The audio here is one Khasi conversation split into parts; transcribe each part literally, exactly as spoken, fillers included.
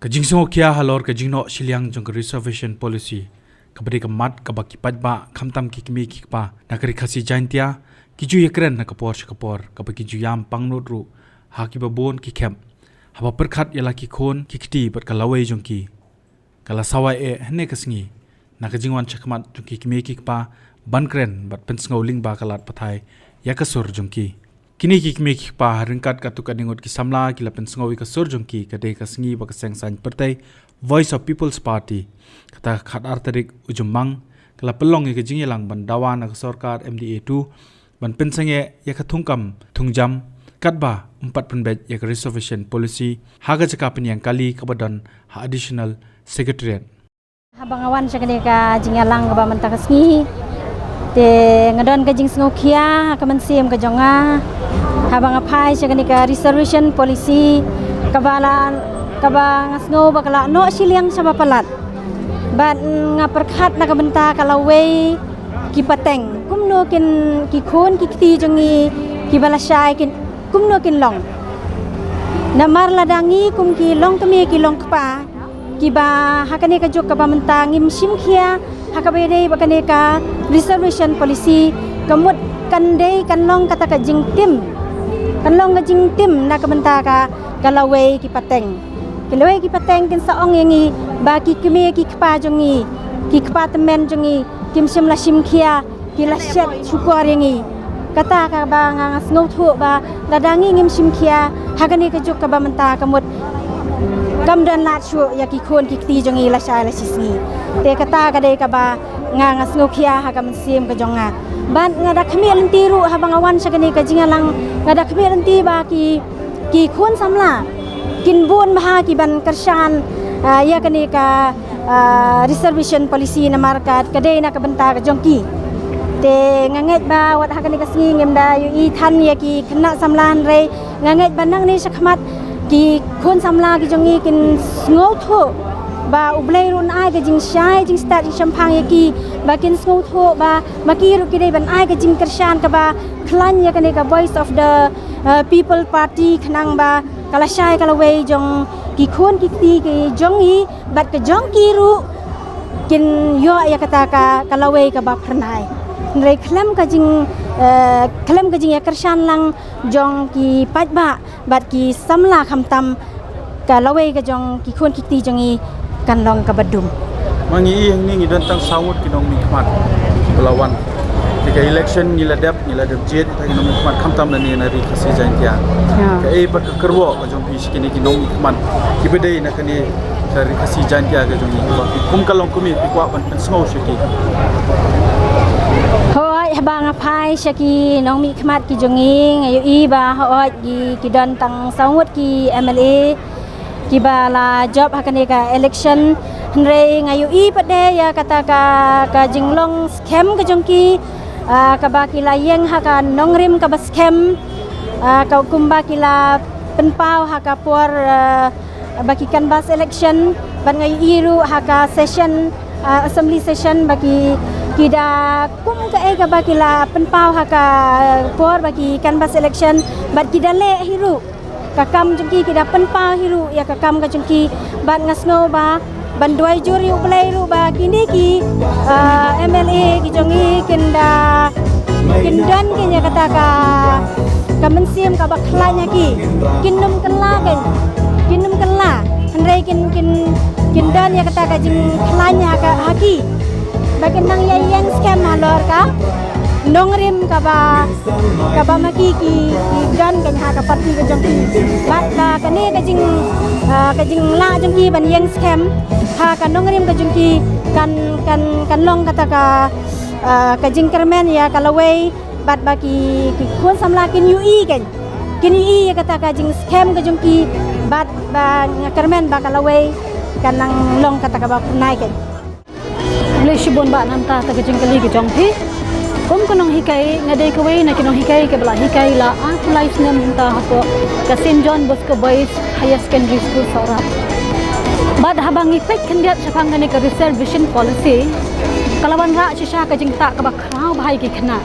Ka jingsngewkhia halor ka jingnoh shiliang jong ka reservation policy, kaba dei ka mat kaba ki paidbah khamtam ki kmie ki kpa na ka Ri Khasi Jaintia ki ju ïakren na ka por sha ka por, kaba ki ju ïam pangnud ruh ha kiba bun ki khep, haba pyrkhat ïa la ki khun ki kti bad ka lawei jong ki. Ka la sawa eh hynne ka sngi na ka jingwan shakhmat jong ki kmie ki kpa ban kren bad pynsngew lyngba ka lad pathai ïa ka sur jong ki. Kine ki kmie ki kpa, ha ryngkat katto katne ngut ki samla, ki la pynsngew ïa ka sur jong ki, ka dei ka sngi ba ka seng saiñ pyrthei Voice of People's Party, kata ka khatar tarik u Jymmang, ka la pynlong ïa ka jingïalang ban dawa na ka sorkar M D A two ban pynsangeh ïa ka thungkam thungjam, katba ym pat pynbeit ïa ka reservation policy ha ka jaka pynïeng kali kaba don ha Additional Secretariat. Haba nga wan sha kane ka jingïalang kaba mynta ka sngi, te nga don ka jingsngewkhia ha ka mynsiem ka jong nga haba nga phai sha kane ka reservation policy, kaba la, kaba nga sngew ba ka la noh shiliang shaba palat. Bad nga pyrkhat na ka bynta ka lawei ki pateng, kumno kin, ki khun ki kti jong ngi kiba lashai kin, kumno kin long. Namar lada ngi kum ki longkmie ki longkpa kiba ha kane ka juk kaba mynta ngim shim khia ha kaba ïadei bad kane ka reservation policy, ka mut kan dei, kan long kata ka jingtim, kan long ka jingtim na ka bynta ka, ka lawei ki pateng. Ki lawei ki pateng kin sa ong ïa ngi ba ki kmie ki kpa jong ngi, ki kpa tymmen jong ngi kim shym la shim khia, ki la shet shukor ïa ngi. Kata kaba nga, nga sngewthuh ba lada ngi ngim shim khia ha kane ka juk kaba mynta, ka mut kam don lad shuh ïa ki khun ki kti jong ngi lashai lashisngi. Te kata ka dei kaba nga, nga sngewkhia ha ka mynsiem ka jong nga. Bad nga da khmih lynti ruh haba nga wan sha kane ka jingïalang, nga da khmih lynti ba ki, ki khun samla kin bun bha ki ban kyrshan, ah, ïa kane ka, ah, reservation policy namar ka, ka dei na ka bynta ka jong ki. Te nga ngeit ba wat ha kane ka sngi ngim da ïohi than ïa ki khynnah samla, hynrei nga ngeit ba nangne shakhmat ki khun samla ki jong ngi kin sngewthuh ba U Blei ruh un ai ka jingshai jingstad jingshemphang ïa ki, ba kin sngewthuh ba ma ki ruh ki dei ban ai ka jingkyrshan kaba khlaiñ ïa kane ka Voice of the, uh, People Party, khnang ba ka lashai ka lawei jong ki khun ki kti ki jong ngi bad ka jong ki ruh kin ïoh ïa kata ka, ka lawei kaba phyrnai. Hynrei khlem ka jing, eh, khlem ka jingïakyrshan lang jong ki paidbah bad ki samla, khamtam ka lawei ka jong ki khun ki kti jong ngi kan long kaba dum. Ma ngi ïa ngi, ngi don tang saw ngut ki nongmihkhmat kiba la wan. Te ka election ngi la dep, ngi la dep jied, tang ki nongmihkhmat khamtam lane na Ri Khasi Jaintia. Kaei pat ka kyrwoh ka jong phi sha kine ki nongmihkhmat kiba dei na kane ka Ri Khasi Jaintia ka jong ngi, ba phi kum ka longkmie phi kwah ban pynsngew sha ki? Hooid, haba nga phai sha ki nongmihkhmat ki jong ngi, nga ïohi ba hooid ki, ki don tang saw ngut ki M L A kiba la jop ha kane ka election. Hynrei nga ïohi pat de ïa kata ka, ka jinglong skhem ka jong ki, ah, kaba ki la ïeng ha ka nongrim kaba skhem, ah, ka kumba ki la pynpaw ha ka por, ah, ba ki canvass election, bad nga ïohi ruh ha ka session, ah, assembly session ba ki, ki da kum kaei kaba ki la pynpaw ha ka por ba ki canvass election, bad ki da leh hi ruh ka kam jong ki, ki da pynpaw hi ruh ïa ka kam ka jong ki. Bad nga sngew ba ban duwai jur ïa U Blei ruh ba kine ki, ah, M L A ki jong ngi kin da, kin don kin ïa kata ka, ka mynsiem kaba khlaiñ ha ki. Kin nym kylla kin, kin nym kylla, hynrei kin, kin, kin don ïa kata ka jingkhlaiñ ha ka, ha ki, ba kin nang ïa ïeng skhem halor ka nongrim kaba, kaba ma ki, ki, ki don kin ha ka party ka jong ki. Bad ba kane ka jing, ah, ka jinglah jong ki ban ïeng skhem ha ka nongrim ka jong ki kan, kan, kan long kata ka, ah, ka jingkyrmen ïa ka lawei, bad ba ki, ki khun samla kin ïohi kin, kin ïohi ïa kata ka jingskhem ka jong ki, bad ba nga kyrmen ba ka lawei kan nang long kata kaba phyrnai kin. Khublei shibun bah na ka bynta ka jingkylli ka jong phi. Kum ka nonghikai, nga dei kawei na ki nonghikai kaba la hikai la arphew lai snem mynta hapoh ka Saint John Bosco Boys Higher Secondary School Sohra. Bad haba ngi peit khyndiat shaphang kane ka reservation policy, ka la wanrah shisha ka jingtah kaba khraw bha ïa ki khynnah.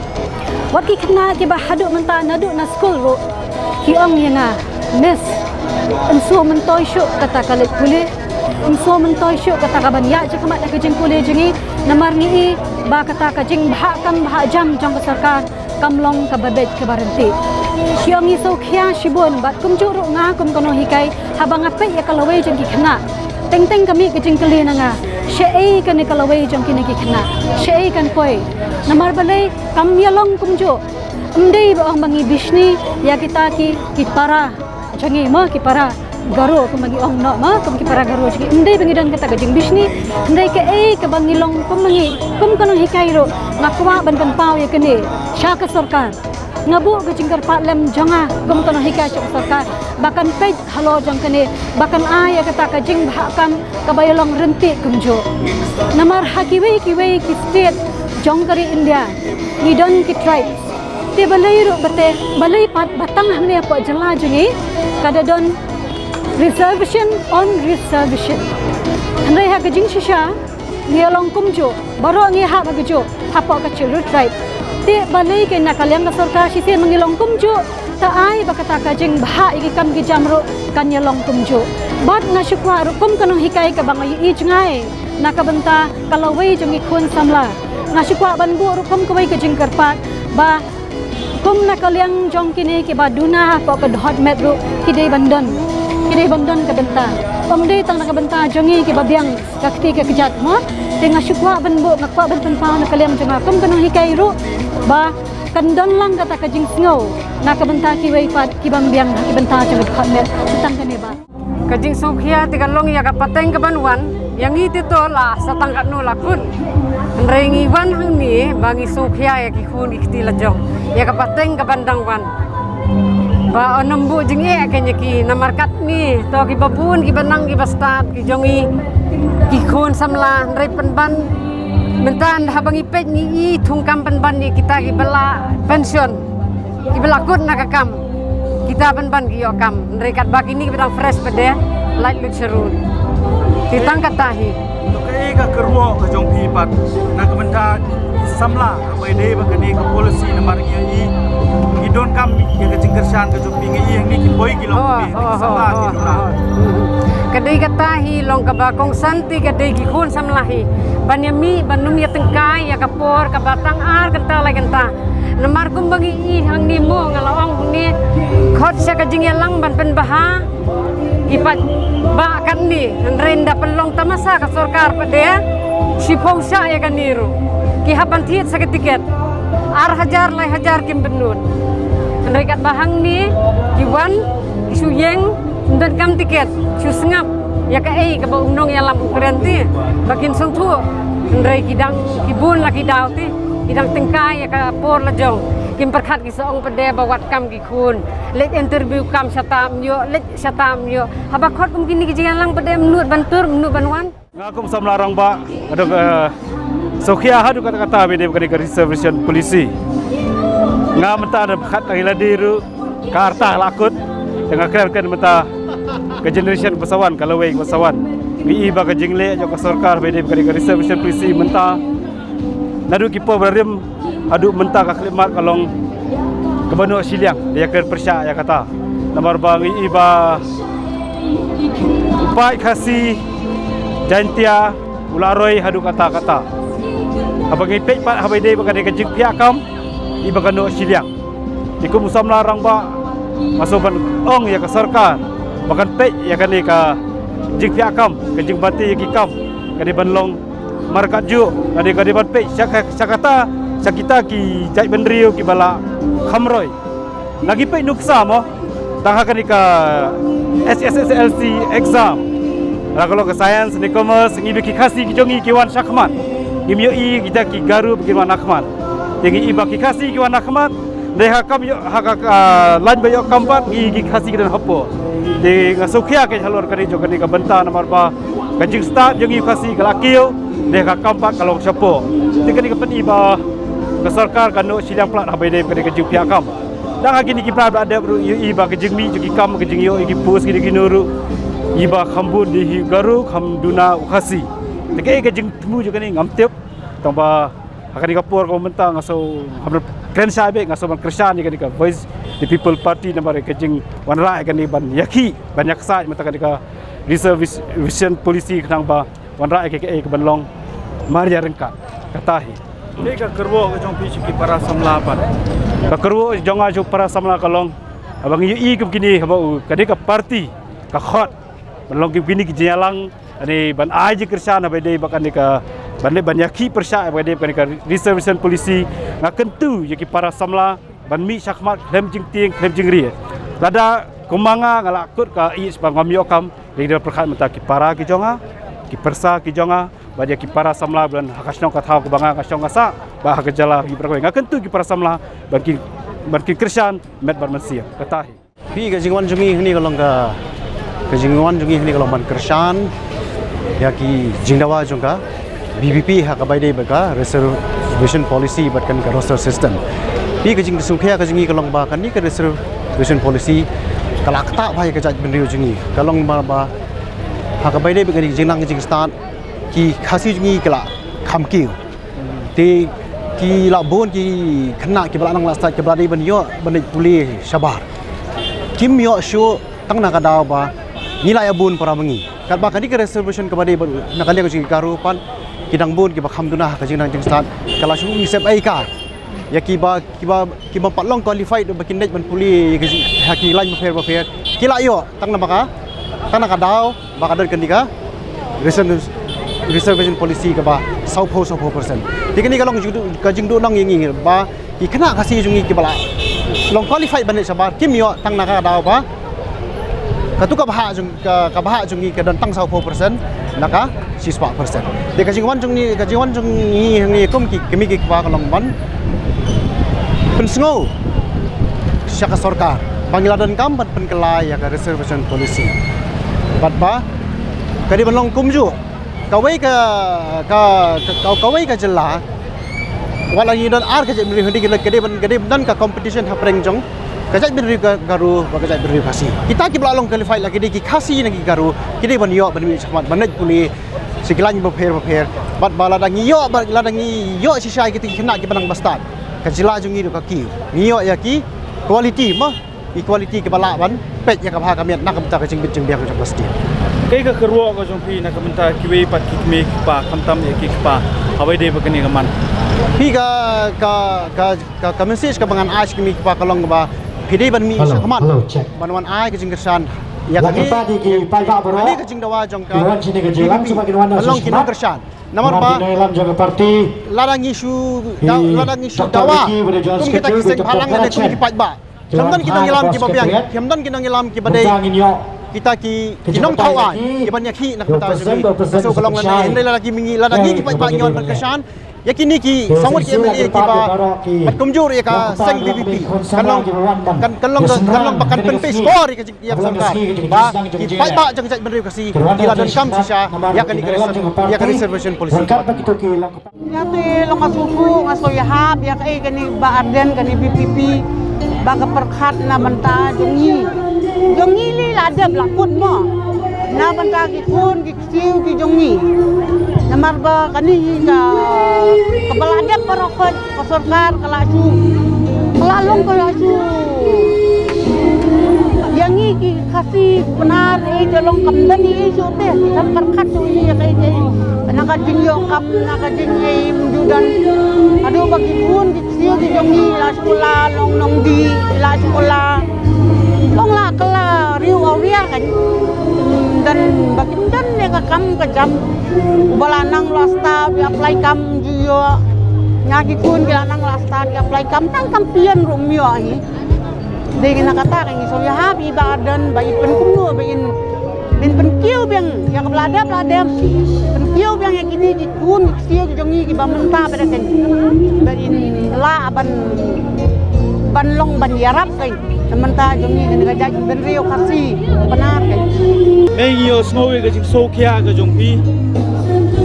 Wat ki khynnah kiba haduh mynta naduh na skul ruh ki ong ïa nga, Miss, yn shu myntoi shuh kata ka leit pule. Ym sngewmyntoi shuh kata kaban ïaid shakhmat ha ka jingpule jong ngi, namar ngi i ba kata ka jingbhah kam bhah jam jong ka sorkar kam long kaba beit kaba ryntih. Ki ong ngi sngewkhia shibun bad kumjuh ruh nga kum ka nonghikai haba nga peit ïa ka lawei jong ki khynnah. Teng teng ka mih ka jingkylli na nga, shaei kane ka lawei jong kine ki khynnah? Shaei kan poi? Namar balei kam ïalong kumjuh? Ym dei ba ong ba ngi bishni ïa kita ki, ki para jong ngi mo, ki para Garo kumba ngi ong noh mo, kum ki para Garo jong ngi. Ym dei ba ngi don kata ka jingbishni, hynrei kaei kaba ngi long kum ma ngi, kum ka nonghikai ruh, nga kwah ban pynpaw ïa kane sha ka sorkar. Nga buh ka jingkyrpad lem jong nga kum ka nonghikai sha ka sorkar ba kan peit halor jong kane, ba kan ai ïa kata ka jingbhah kam kaba ïalong ryntih kumjuh. Namar ha kiwei kiwei ki state jong ka ri India ngi don ki tribes. Te balei ruh ba te, balei pat ba tang hangne hapoh jylla jong ngi ka da don reservation on reservation? Hynrei ha ka jingshisha ngi ïalong kumjuh, baroh ngi hap ha kajuh hapoh ka Scheduled Tribe. Te balei kein na ka liang ka sorkar shisien ma ngi long kumjuh? Ta ai ba kata ka jingbhah ïa ki kam ki jam ruh kan ïalong kumjuh. Bad nga shu kwah ruh kum ka nonghikai kaba nga ïohi jngai na ka bynta ka lawei jong ki khun samla, nga shu kwah ban buh ruh kum kawei ka jingkyrpad ba kum na ka liang jong kine kiba duna hapoh ka dohot met ruh ki dei ban don, ki dei ban don ka bynta. Ym dei tang na ka bynta jong ngi kiba biang ka kti ka kjat mo. Te nga shu kwah ban buh, nga kwah ban pynpaw na ka liang jong nga kum ka nonghikai ruh ba kan don lang kata ka jingsngew na ka bynta kiwei pat ki bym biang ha ki bynta jong ka dohot met. Te tang kane ba ka jingsngewkhia te ka long ïa ka pateng kaban wan, ïa ngi te to la sa tang katno la kut. Hynrei ngi wan hangne ba ngi sngewkhia ïa ki khun ki kti la jong, ïa ka pateng kaban dang wan. Ba ym buh jingeh kein ïa ki, namar katne to kiba bun kiba nang kiba stad ki jong ngi ki khun samla, hynrei pynban mynta haba ngi peit ngi i thungkam pynban ïa kita kiba la pension, kiba la kut na ka kam. Kita pynban ki ïoh kam, hynrei katba kine kiba dang fresh pat de lait lut sha road. Te tang kata hi. To kaei ka kyrwoh ka jong phi pat na ka bynta ki samla? Haba ïadei bad kane ka policy namar ngi i, ngi donkam ïa ka jingkyrshan ka jong phi, ngi i hangne ki poi ki long, oh, ki, oh, samla, oh, ki duna. Ka dei kata hi long kaba kongsan te ka dei ki khun samla hi ban ïa mih ban ym ïa tyngkai ïa ka por kaba tang ar kynta lai kynta. Namar kumba ngi i hangne mo, nga la ong hangne, khot sha ka jingïalang ban pynbha ki paidbah katne, hynrei ynda pynlong tamasa ka sorkar pat de shiphew shah ïa kane ruh ki hap ban thied sha ka tiket. Ar hajar lai hajar kim pynlut. Hynrei katba hangne ki wan ki shu ïeng, ym donkam tiket, shu sngap ïa kaei kaba u nongïalam u kren te ba kin sngewthuh. Hynrei ki dang, ki bun la ki daw te ki dang tyngkai ïa ka por la jong. Kim pyrkhat, ki sa ong pat de ba wat kam ki khun, leit interview kam shata ym ïoh, leit shata ym ïoh. Haba khot kum kine ki jingïalang pat de ym nud ban tur, ym nud ban wan. Nga kum samla rangbah, haduh, eh, sngewkhia haduh katta katta ba ïadei bad kane ka reservation policy. Nga mynta da pyrkhat tang ïa lade ruh ka rta la kut. Te nga kren, kren mynta ka generation ba sa wan, ka lawei ba sa wan. Ngi i ba ka jingleh jong ka sorkar ba ïadei bad kane ka reservation policy mynta, naduh ki por ba rim haduh mynta ka khyllipmat ka long kaba noh shiliang, da ïakren pyrshah ïa kata. Namar ba ngi i ba u paid Khasi Jaintia u la roi haduh katta katta. Haba ngi peit pat haba ïadei bad kane ka jingphiah kam, i ba ka noh shiliang. Te kum u samla rangbah nga sngewbha ban ong ïa ka sorkar ba kan peit ïa kane ka jingphiah kam, ka jingbynta ïa ki kam, kane ban long markatjuh, kane, kane ban peit sha ka, sha kata, sha kita ki jaitbynriew kiba la kham roi. Ngi peit nuksa mo, tang ha kane ka H S S L C exam, la ka long ka science ne commerce, ngi i ba ki Khasi ki jong ngi ki wan shakhmat. Ngim ïohi kita ki Garo ba kin wan hakhmat. Te ngi i ba ki Khasi ki wan hakhmat. Te ha kam ïoh, ha ka, ka lain ba ïoh kam pat ngi i ki Khasi ki don hapoh. Te nga sngewkhia kane halor kane jong kane ka bynta namar ba ka jingstad jong ngi Khasi ka la kiew, te ka kam pat ka long shapoh. Te kane ka pyni ba ka sorkar ka noh shiliang palat haba ïadei bad kane ka jingphiah kam. Tang ha kine ki briew ba la dep ruh ïohi ba ka jingmih jong ki kam, ka jingïoh ïa ki post kine kine ruh, i ba kham bun dei hi Garo, kham duna u Khasi. Te kaei ka jingthmu jong kane ngam tip. Tang ba ha kane ka por kaba mynta nga shu, ngam kren shai beit, nga shu ban kyrshan ïa kane ka Voice the People Party namar ka jingwanrah ïa kane ban ïakhih, ban ïaksaid mynta kane ka reservation policy khnang ba wanrah ïa ka, ka, ka ban long mar ïa ryngkat. Kata hi. Te ka kyrwoh ka jong phi sha ki para samla pat. Ka kyrwoh jong nga sha para samla ka long, haba ngi ïohi kum kine, haba u, kane ka party ka khot ban long kum kine ki jingïalang, ani ban ai jingkyrshan, haba dei ba kane ka, ban dei ban ïakhih pyrshah, haba dei ba kane ka reservation policy. Nga kyntu ïa ki para samla ban mih shakhmat khlem jingtieng khlem jingrieh. Lada kum ma nga, nga la kut ka ïeit ba ngam ïoh kam, lada pyrkhat mynta ki para ki jong nga, ki pyrsa ki jong nga, bad ïa ki para samla ba don ha ka shnong ka thaw kaba nga, ka shnong ka sah, bad ha ka jylla hi baroh kawei. Nga kyntu ki para samla ban kin, ban kin kyrshan met bad mynsiem. Kata hi. Phi, ka jingwan jong ngi hangne ka long ka, ka jingwan jong ngi hangne ka long ban kyrshan ïa ki jingdawa jong ka VPP ha kaba dei bad ka reservation policy bad kane ka roster system. Phi, ka jingsngewkhia ka jong ngi ka long ba kane ka reservation policy ka la ktah bha ïa ka jaitbynriew jong ngi. Ka long ba, ba ha kaba dei bad kane ka jingnang jingstad, ki Khasi jong ngi ki la kham kiew. Te ki la bun ki khynnah kiba la nang la stad, kiba la dei ban ïoh ban leit pule shabar. Kim ïoh shuh tang na ka daw ba ngi la ïa bun para ma ngi. Katba kane ka reservation kaba dei ban, na ka liang jong ki Garo pat, ki dang bun kiba kham duna ha ka jingnang jingstad. Ka la shu ïasep ei ka ïa kiba, kiba, kiba pat long qualified ba kin leit ban pule ha ki line bapher bapher. Ki la ïoh tang na ba ka, tang na ka daw ba ka don kane ka reserv-, reservation policy kaba sawphew, sawphew percent. Te kane ka long jingduh, ka jingduhnong ïa ngi ba ki khynnah Khasi jong ngi kiba la long qualified ban leit shabar, kim ïoh tang na ka daw ba katu ka bhah jong, ka, ka bhah jong ngi ka don tang sawphew percent na ka shispah percent. Te ka jingwan jong ngi, ka jingwan jong ngi hangne kum ki kmie ki kpa ka long ban pynsngew sha ka sorkar ba ngi la donkam ban pynkylla ïa ka reservation policy. Bad ba ka dei ban long kumjuh kawei ka, ka, ka, ka, kawei ka jylla, wat la ngi don ar ka jaitbynriew, hynrei ka dei ban, ka dei ban don ka competition hapdeng jong ka jaitbynriew ka Garo bad ka jaitbynriew Khasi. Kita kiba la long qualified la ki dei ki Khasi ne ki Garo, ki dei ban ïoh ban mih shakhmat ban leit pule sha ki line bapher bapher. Bad ba lada ngi ïoh, ba lada ngi ïoh shisha ïa kita ki khynnah kiba nang ba stad, ka jylla jong ngi ruh ka kiew. Ngi ïoh ïa ki quality mo, ki quality kiba lah ban peit ïa ka bha ka miat na ka bynta ka jingbit jingbiang jong ka state. Kaei ka kyrwoh ka jong phi na ka bynta kiwei pat ki kmie ki kpa, khamtam ïa ki kpa, haba dei ba kane ka man? Phi, ka, ka, ka, ka, ka message kaba ngan ai sha ki kmie ki kpa ka long ba phi dei ban mih shakhmat ban wan ai ka jingkyrshan ïa kane, kane ka jingdawa jong ka VPP ban long ki nongkyrshan. Namar ba lada ngi shu daw, lada ngi shu dawa kum kita ki seng bhalang ne kum ki paidbah, khlem don ki nongïalam kiba biang, khlem don ki nongïalam kiba dei kita ki, ki nongthaw aiñ kiban ïakhih na ka bynta jong ngi. Ka shu ka long lane, hynrei lada ki, ngi, lada ngi ki paidbah ngi wan ban kyrshan ïa kine ki saw ngut ki MLA kiba, bad kumjuh ruh ïa ka seng VPP, kan long, kan, kan long, kan long ba kan pynpei skor ïa ka jing, ïa ka sorkar ba ki paidbah jong ka jaitbynriew Khasi ki la donkam shisha ïa kane ka reser-, ïa ka reservation policy. Ïa te long nga sngewthuh, nga sngewthuh ïahap ïa kaei kane Bah Ardent, kane VPP ba ka pyrkhat na bynta jong ngi. Jong ngi lei la dep la kut mo, na bynta ki khun ki ksiew ki jong ngi. Namar ba kane hi ka, kaba la dep baroh khoit, ka sorkar ka la shu, ka la long ka la shu ïa ngi ki Khasi Pnar, eh, te long kam don ei shuh te, kam pyrkhat shuh ïa kaei kaei. Na ka jingïoh kam, na ka jingim ju don. Haduh ba ki khun ki ksiew ki jong ngi la shu la long nongdih, la shu la long la kylla riew awria kan. Don ba kim don ne ka kam ka jam. Uba la nang la stad ïa apply kam ju ïoh. Ïa ki khun ki la nang la stad ïa apply kam, tang kam pynïaid ruh ym ïoh hi. Dei na kata ka ngi sngewthuh ïahap ïa i Bah Ardent ba i pynkumno ba in, in pynkiew biang ïa kaba la dep la dep, pynkiew biang ïa kine ki khun ki ksiew ki jong ngi kiba mynta ba dei kan, ba in lah ban, ban long ban ïarap kan na bynta jong ngi kane ka jaitbynriew Khasi Pnar kan. Ngi ïohsngew ïa ka jingsngewkhia ka jong phi,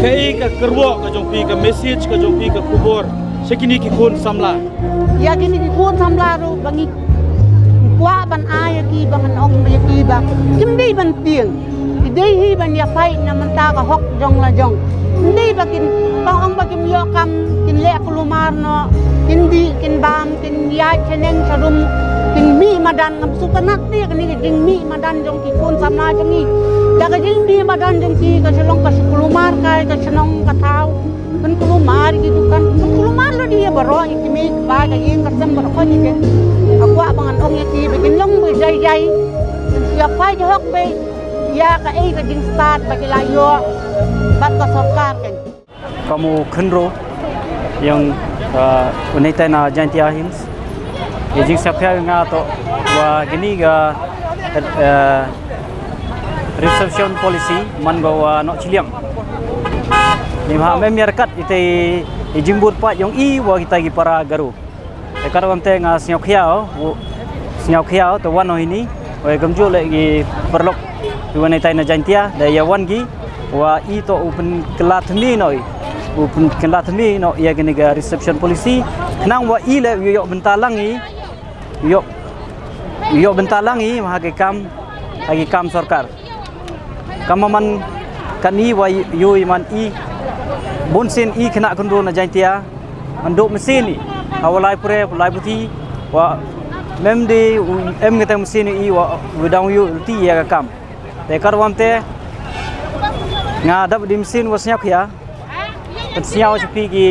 kaei ka kyrwoh ka jong phi, ka message ka jong phi, ka khubor sha kine ki khun samla? Ïa kine ki khun samla ruh ba ngi kwah ban ai ïa ki, ba ngan ong ïa ki ba kim dei ban tieng. Ki dei hi ban ïa fight na bynta ka hok jong la jong. Kim dei ba kin, ba ong ba kim ïoh kam, kin leh kulmar noh, kin dih kin bam, kin ïaid shaneng sharum. Jingmih madan ngam sngewtynnat te kane ka jingmih madan jong ki khun samla jong ngi. Da ka jingmih madan jong ki ka shnong ka shu kulmar kai ka shnong ka thaw. Kan kulmar ki dukan kan kulmar la di baroh ïa ki mih ba ka ïing ka sem baroh ka jingke. Ka kwah ba ngan ong ïa ki ba kin long ba jai jai. Kan ïa phai jahok ba ïa ka ei ka jingstad ba ki la ïoh bad ka sorkar kan. Ka mut khynroo ïa u neitai na Jaintia Hills. Ïa jingsngewkhia nga to wa kini ka eh, reservation policy man ko wa noh chiliang. Ni ma mem ïa rekat ite ïa jingbud pat ïong i wa kita ki para Garo. Te kat wam te nga sngewkhia o, sngewkhia o te wan o hini. Wei kam ju le ki paralok ki wan itai na Jaintia da ïa wan ki wa i to u pynkylla thmi no i u pynkylla thmi no ïa kini ka reservation policy. Khnang wa i le u ïoh bynta lang i u ïoh u ïoh bynta lang i ma ha ki kam ha ki kam sorkar. Kama man kani wa yu i man i bun sien i khynnah khynroo na Jaintia man duk mynsiem i ha wa lai pure lai puthi wa mem de em kata mynsiem i wa u dang yu ti ïa ka kam. Te kat wam te nga dap di mynsiem wa sngewkhia. Kan sñiaw sha phi ki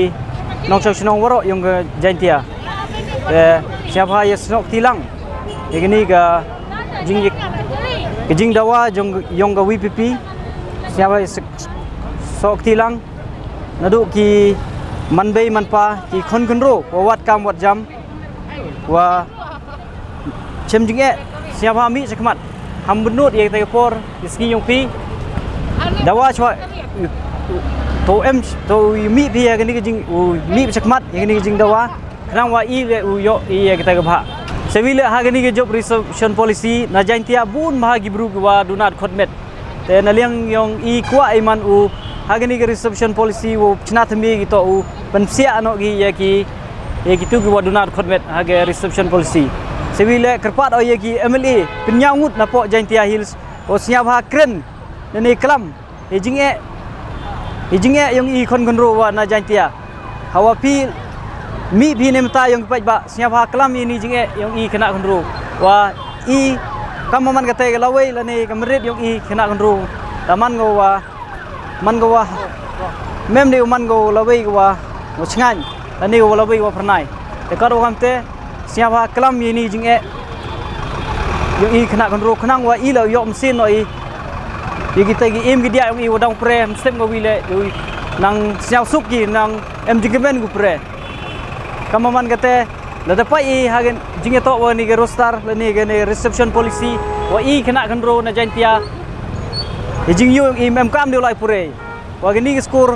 nongshong shnong waroh yong ka Jaintia. Te sñiawbha ïa snoh kti lang ïa kani ka jing ka jingdawa jong yong ka V P P. Sñiawbha ïa snoh kti lang naduh ki manbei manpa ki khon khynroo wa wat kam wat jam. Wa chem jingeh sñiawbha mih shakhmat. Ham bynnud ïa kita ki por ki sngi yong phi. Dawa chwa to em to mih phi ïa kani ka jing u mih shakhmat ïa kani ka jingdawa. Khnang wa i le u ïoh i ïa kita ki bha. Sewi le ha kani ka job reservation policy na Jaintia bun bha ki bru ki wa dunat khot met. Te na liang yong i kwah i man u ha kani ka reservation policy u chna thymmai ki to u pynpsiah noh ki ïa ki ïa ki tu ki wa dunat khot met ha ka reservation policy. Sewi le kyrpad o ïa ki M L A pynñiaw ngut na poh Jaintia Hills u sñiawbha kren ne ne klam ïa jingeh ïa jingeh yong i khon khynroo wa na Jaintia. Hawa phi mih phi ne mta yong ki paidbah sñiawbha klam ïa ni jingeh yong i khynnah khynroo wa i kam man kata ka lawei lane ka mrit yong i khynnah khynroo. Ta man ngo wa man ngo wa mem de man ngo lawei wa ngo chngain lane wa lawei wa pernai. Te ka ro kam te sñiawbha klam ïa ni jingeh yong i khynnah khynroo khnang wa i la ïoh mynsiem no i ïa kita ki im ki diah yong i wa dang pre mynsiem ngo wi le nang sñiaw suk ki nang em jingkmen gu pre. Kama man kata lada pait i ha ka jingïatoh wa ni ka roster lane ka ni reception policy wa i khynnah khynroo na Jaintia. I jingïoh i mem kam dei u lai pure wa kani ka skur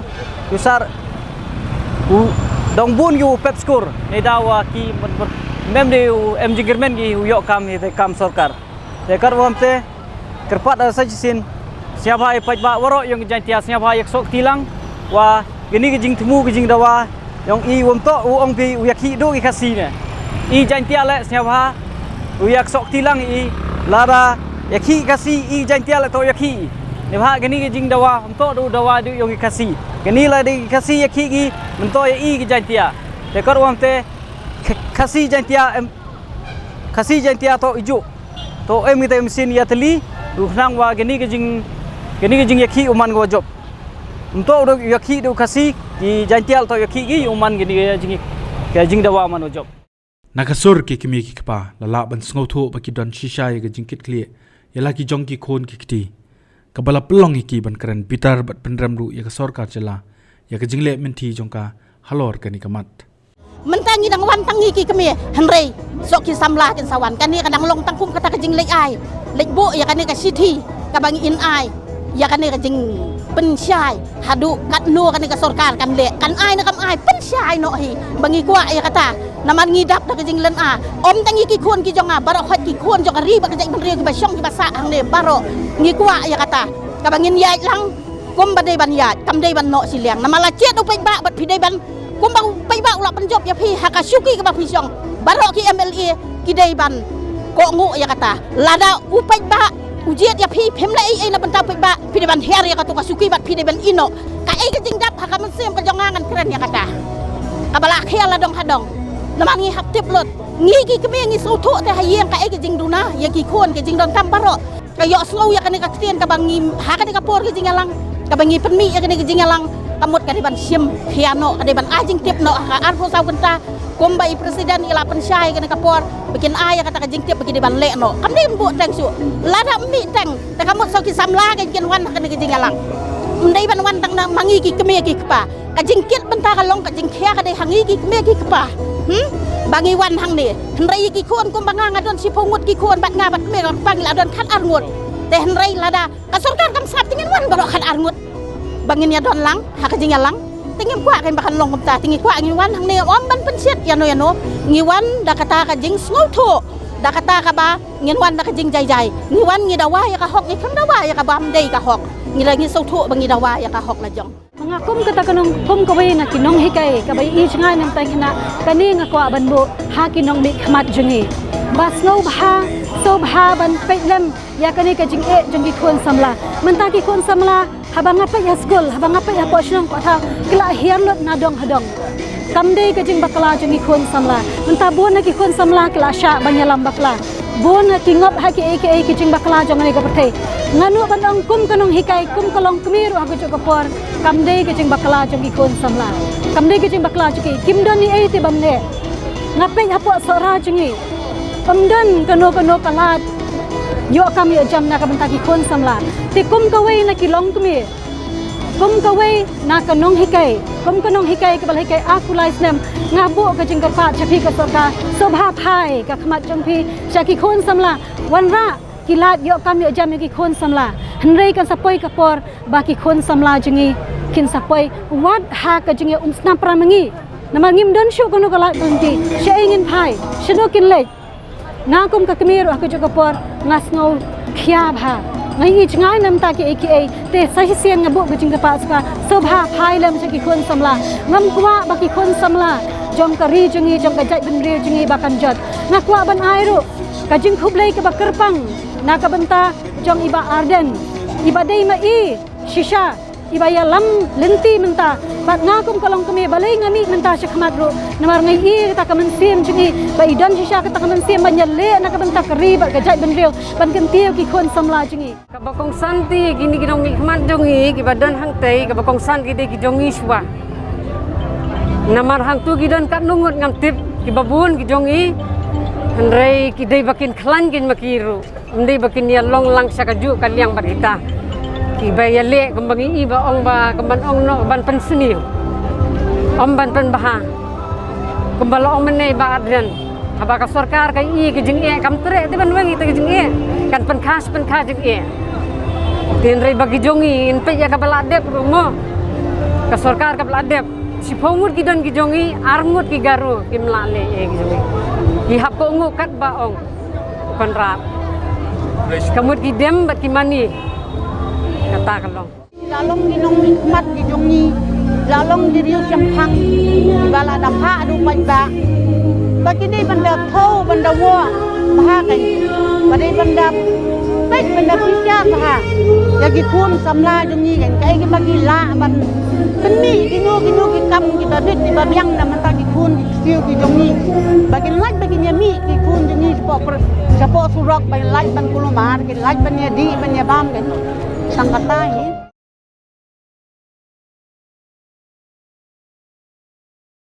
u sar u dong bun ki u pep skur ne da wa ki mem dei u em jingkyrmen ki u ïoh kam i te kam sorkar. Te kat wa te kyrpad da sa shisien sñiawbha i paidbah waroh yong ka Jaintia sñiawbha ïa ka sok tilang wa kani ka jingthmu ka jingdawa yong i wam toh u ong phi u ïakhih duh ki Khasi ne. I Jaintia le sñiawbha u ïa ka sok tilang i lada ïakhih Khasi i Jaintia le toh ïakhih i. Ne bha kani ka jingdawa wam toh du dawa duh yong ki Khasi. Kani la dei ki Khasi ïakhih ki myntoh ïa i ki Jaintia. Te kat wa te Khasi Jaintia em Khasi Jaintia toh ijuk. To em kita em sin ïa teli u khnang wa kani ka jing kani ka jing ïakhih u man ka wa jop. Nto u ïakhih du Khasi ki Jaintia to ïakhih ki u man kani ka jing ka jingdawa man wa jop. Na ka sur ki kmie ki kpa la lah ban sngewthuh ba ki don shisha ïa ka jingkit khlieh ïa la ki jong ki khun ki kti. Kaba la pynlong ïa ki ban kren bitar bad pynrem ruh ïa ka sorkar jylla ïa ka jingleh mynthi jong ka halor kani ka mat. Mynta ngi dang wan tang ngi ki kmie hynrei sok ki samla kin sa wan kane ka dang long tang kum kata ka jingleit ai leit buh ïa kane ka shithi kaba ngi in ai ïa kane ka jingpynshai haduh katno kane ka sorkar kan leh kan ai ne kam ai pynshai noh hi ba ngi kwah ïa kata namar ngi dap da ka jinglen a om tang ngi ki khun ki jong nga baroh hoi ki khun jong ka ri ba ka jait bynriew kiba shong kiba sah hangne baroh ngi kwah ïa kata kaba ngin ïaid lang kum ba dei ban ïaid kam dei ban noh shiliang namar la chet u paidbah bad phi dei ban Kumba u paidbah u la pynjop ïa phi ha ka shuki kaba phi shong. Baroh ki M L A ki dei ban kohnguh ïa kata. Lada u paidbah u jied ïa phi phim leh ei ei na bynta u paidbah phi dei ban hiar ïa katu ka shuki bad phi dei ban ïehnoh. Kaei ka jingdap ha ka mynsiem ka jong nga ngan kren ïa kata. Kaba la khia la dong ha dong. Namar ngi hap tip lut. Ngi ki kmie ngi sngewthuh te ha ïing kaei ka jingduna ïa ki khun, ka jingdonkam baroh. Ka ïohsngew ïa kane ka ktien kaba ngi ha kane ka por ka jingïalang, kaba ngi pynmih ïa kane ka jingïalang, ka mut ka dei ban shim khia noh, ka dei ban ai jingtip noh ha ka arphew saw kynta, kumba i president i la pynshai kane ka por ba kin ai ïa kata ka jingtip ba ki dei ban leh noh. Kam dei ban buh teng shuh. Lada ym mih teng, te ka mut sa ki samla kein kin wan ha kane ka jingïalang. Ym dei ban wan tang na ma ngi ki kmie ki kpa. Ka jingkit bynta ka long, ka jingkhia ka dei ha ngi ki kmie ki kpa. Hmm? Ba ngi wan hangne. Hynrei ki khun kumba nga, nga don shiphew ngut ki khun bad nga bad kmie ka kpa ngi la don khat ar ngut. Te hynrei lada ka sorkar kam sngap te ngin wan baroh khat ar ngut. Ba ngin ïa don lang ha ka jingïalang. Te ngim kwah kein ba kan long kumta. Te ngi kwah ngin wan hangne ym ban pynshit ïano ïano. Ngi wan da kata ka jingsngewthuh. Da kata kaba ngin wan da ka jingjai jai. Ngi wan ngi dawa ïa ka hok, ngi khlem dawa ïa kaba ym dei ka hok. Ngi la ngi sngewthuh ba ngi dawa ïa ka hok la jong. Nga kum kata ka nong, kum kawei na ki nonghikai kaba ïohi jngai namar kane, kane nga kwah ban buh ha ki nongmihkhmat jong ngi ba sngewbha, sngewbha ban peit lem ïa kane ka jingeh jong ki khun samla. Mynta ki khun samla, haba nga peit ha skul, haba nga peit hapoh shnong, hapoh thaw, ki la hiar lut na dong ha dong. Kam dei ka jingbakla jong ki khun samla. Mynta bun na ki khun samla ki la shah ban ïalam bakla. Bun na ki ngop ha kiei kiei ki jingbakla jong kane ka pyrthei. Nga nud ban ong kum ka nonghikai, kum ka longkmie ruh ha kajuh ka por, kam dei ka jingbakla jong ki khun samla. Kam dei ka jingbakla jong ki. Kim don ei ei te ban leh. Nga peit hapoh Sohra jong ngi, ym don kano kano ka lad ïoh kam ïoh jam na ka bynta ki khun samla. Te kum kawei na ki longkmie, kum kawei na ka nonghikai, kum ka nonghikai kaba la hikai arphew lai snem, nga buh ka jingkyrpad sha phi ka sorkar, sngewbha phai ka khmat jong phi sha ki khun samla, wanrah ki lad ïoh kam ïoh jam ïa ki khun samla. Hynrei kan sa poi ka por ba ki khun samla jong ngi kin sa poi wat ha ka jingïaumsnam para ma ngi. Namar ngim don shuh kano ka lad ka lynti. Shaei ngin phai? Shano kin leit? Nga kum ka kmie ruh ha kajuh ka por nga sngew khia bha. Nga ïohi jngai namar kiei kiei. Te sa shisien nga buh ka jingkyrpad sha ka sorkar, sngewbha phai lem sha ki khun samla. Ngam kwah ba ki khun samla jong ka ri jong ngi, jong ka jaitbynriew jong ngi ba kan jot. Nga kwah ban ai ruh ka jingkhublei kaba kyrpang na ka bynta jong i Bah Ardent, iba dei ma i shisha, iba ïalam lynti mynta. Bad nga kum ka longkmie balei nga mih mynta sha khmat ruh, namar nga ïohi kata ka mynsiem jong i ba i don shisha kata ka mynsiem ban ïaleh na ka bynta ka ri bad ka jaitbynriew, ban kyntiew ki khun samla jong ngi. Kaba kongsan te kine ki nongmihkhmat jong ngi kiba don hangtei, kaba kongsan ki dei ki jong ngi shuwa. Namar hangtu ki don katno ngut ngam tip, kiba bun ki jong ngi. Hynrei ki dei ba kin khlaiñ kein ma ki ruh. Ym dei ba kin ïa long lang sha kajuh ka liang bad kita. Kiba ïaleh kumba ngi i ba ong ba kumban ong noh ban pynsniew, ym ban pynbha. Kumba la ong mynne i Bah Ardent, haba ka sorkar ka i ka jingeh kam treh te ban weng ita ka jingeh. Kan pynkha shi pynkha jingeh. Te hynrei ba ki jong ngi ngin peit ïa kaba la dep ruh mo. Ka sorkar kaba la dep. Shiphew ngut ki don ki jong ngi, ar ngut ki Garo, kim lah leh ei ei ki jong ngi. Ki hap kohnguh katba ong Conrad. Ka mut ki dem bad ki mane. Kata ka long. La long ki nongmihkhmat ki jong ngi, la long ki riew shemphang, ba la da phah da u paidbah. Ba ki dei ban da thew ban da wah bha kein. Ba dei ban da peit ban da pyrshah bha ïa ki khun samla jong ngi kein. Kaei kaba ki lah ban pynmih kino kino ki kam kiba bit kiba biang na bynta ki khun ki ksiew ki jong ngi. Ba kin lait ba kin ïa mih ki khun jong ngi shapoh pr-, shapoh surok, ba kin lait ban kulmar, kin lait ban ïa dih ban ïa bam kein. Tang kata hi.